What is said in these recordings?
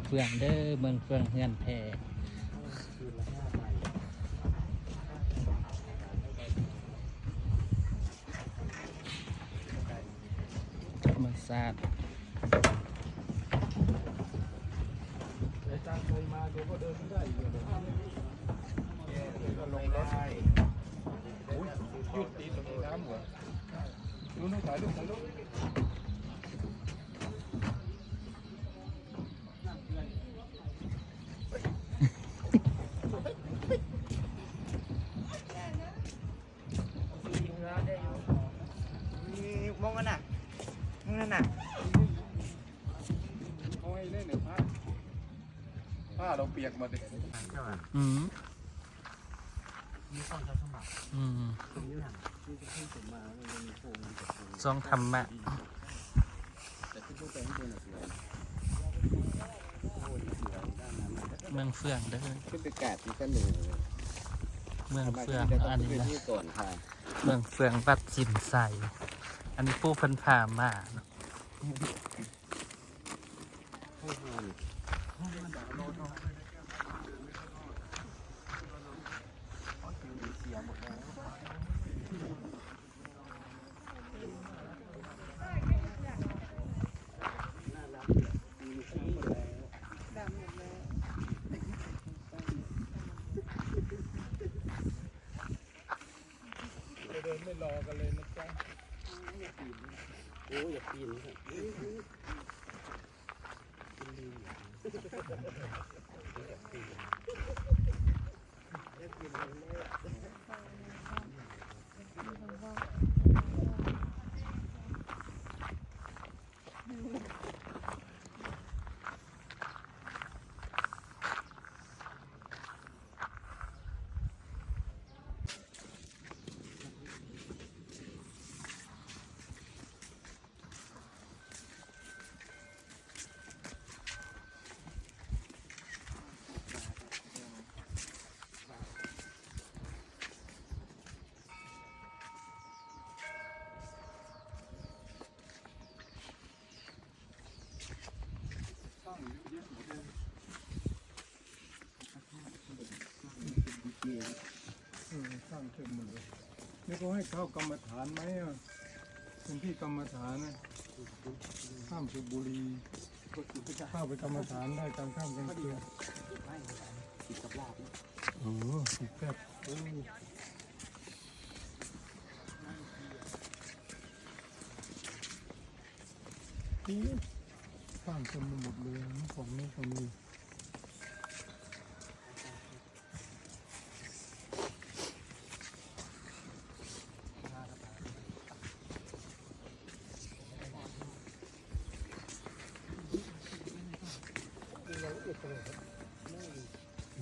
ເຟືອງເດີ ເມືອງເຟືອງເຮືອນແພ ທຳມະຊາດ. ນີ້ ມອງນັ້ນນະ ມອງນັ້ນນະ ເອົາໃຫ້ເລີຍນີ້ ຜ້າ ຜ້າລາວປຽກໝົດເດ. ອືມ ມີສອງເຈົ້າສະບັບ ອືມ ມີຫຍັງ ມີແຕ່ເພິ່ນເປັນມາ ມັນມີໂຄງ ມີແຕ່ໂຄງ ຊ່ອງທຳມະ ເມືອງເຟືອງເດີ ຂຶ້ນໄປກາດທີ່ຊັ້ນໜຶ່ງ ເມືອງເຟືອງ ອັນນີ້ນະ ເມືອງເຟືອງວັດສິນໄຊ ອັນນີ້ຜູ້ເພິ່ນພາມາເນາະ. ເດີນໄປລໍກັນເລີຍນະຈ໊ະ. ໂອ້ ຢາກປີນ ຢາກປີນ. ເອີ ສ້າງເຖິງໝົດເລີຍ. ແລ້ວກໍໃຫ້ເຂົ້າກຳມະຖານໃໝ່ອະ ເປັນທີ່ກຳມະຖານນະ ຂ້າມສູບບຸຣີ ເຂົ້າໄປກຳມະຖານໄດ້ກາງຄ່ຳກາງຄືນ. ເອີ ຕິດກັບລາດເນາະ. ເອີ ຕິດກັບ ເອີ ນີ້ສ້າງເຕັມໄປໝົດເລີຍ ຂອງນີ້ຂອງນີ້.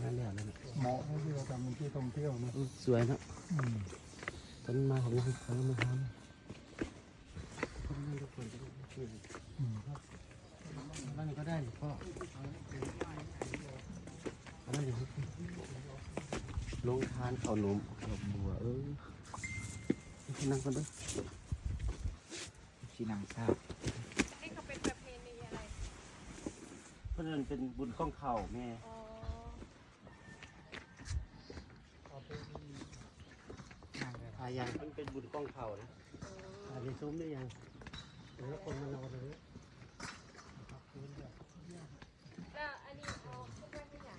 ນັ້ນແຫຼະ ນັ້ນແຫຼະ ເໝາະທີ່ວ່າທຳເປັນທີ່ທ່ອງທ່ຽວເນາະ. ອືມ ສວຍເນາະ. ອືມ ເພິ່ນມາ ເຂົາມາ ເຂົາມາທຳ. ອືມ ນັ້ນກໍໄດ້ພໍ່ ອັນນັ້ນ ໂຮງທານເຂົ້າໜົມດອກບົວ. ເອີ ໄປນັ່ງກ່ອນເດີ ຊິນັ່ງຊາ. ນີ້ເຂົາເປັນປະເພນີອະໄລ? ເພິ່ນເອີ້ນເປັນບຸນກ້ອງເຂົ້າແມ່. ອໍ ພາຍັງ ມັນເປັນບຸນກ້ອງເຂົ້ານະ. ເອີ ອັນນີ້ຊຸມໄດ້ຍັງ ແລ້ວຄົນມານອນເລີຍ. ແລ້ວອັນນີ້ເອົາຂຶ້ນໄວ້ເປັນຫຍັງ?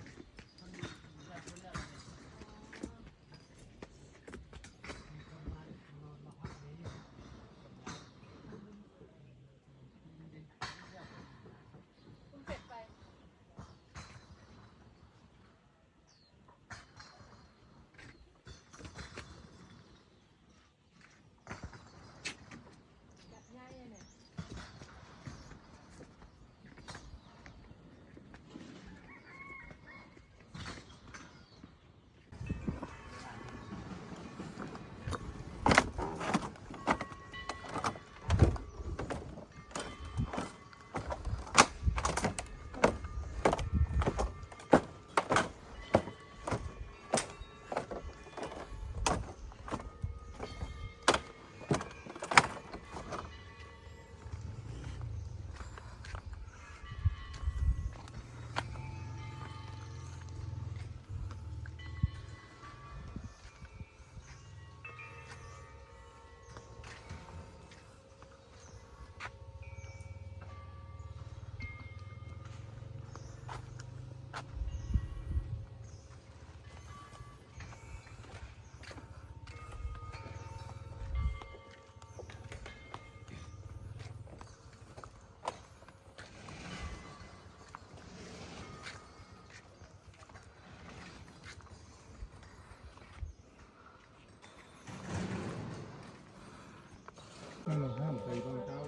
ໃສ່ຮອງເທົ້າ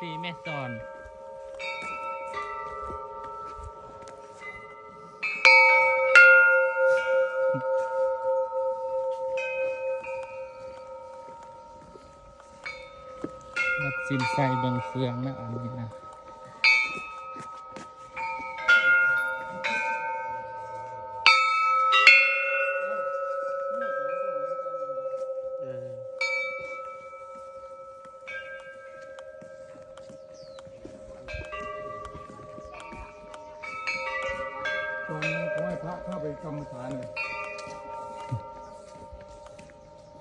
ຕີແມ່ສອນ ວັດສິນໄຊເບິ່ງເຟືອງນະ ອັນນີ້ນະ. ເອີ ຕອນນັ້ນເຂົາໃຫ້ພະເຂົ້າໄປກຳມະຖານເລີຍ.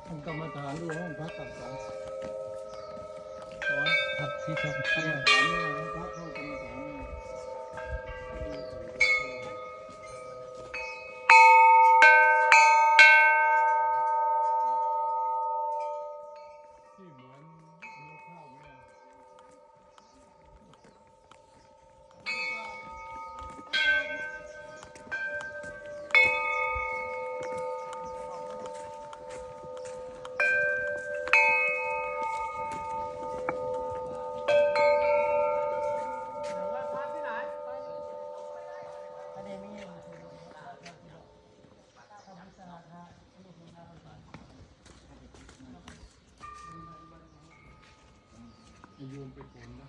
ຫ້ອງກຳມະຖານ ຢູ່ຫ້ອງພັກກຳມະຖານ ສອນ ພັກທີ່ທ່ອງທ່ຽວ ກຳມະຖານເນຍ ໃຫ້ພະເຂົ້າກຳມະຖານເນຍ. ທີ່ເໝືອນຫົວຂ້າວເນຍ. ໂຍມໄປກ່ອນນະ.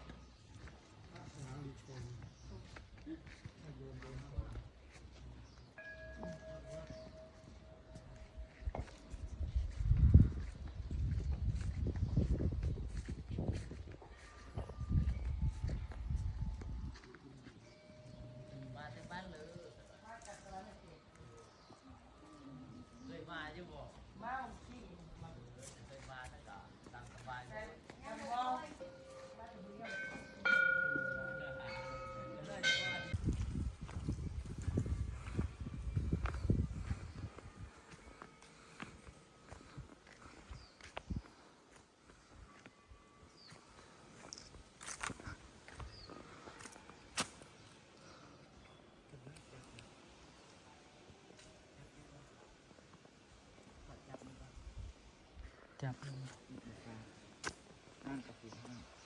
ເຄີຍມາຢູ່ບໍ່? ມາ ເຄີຍມາ ແລ້ວກໍຕາມສະບາຍ. ຈັບ ອ່ານກະສິນ.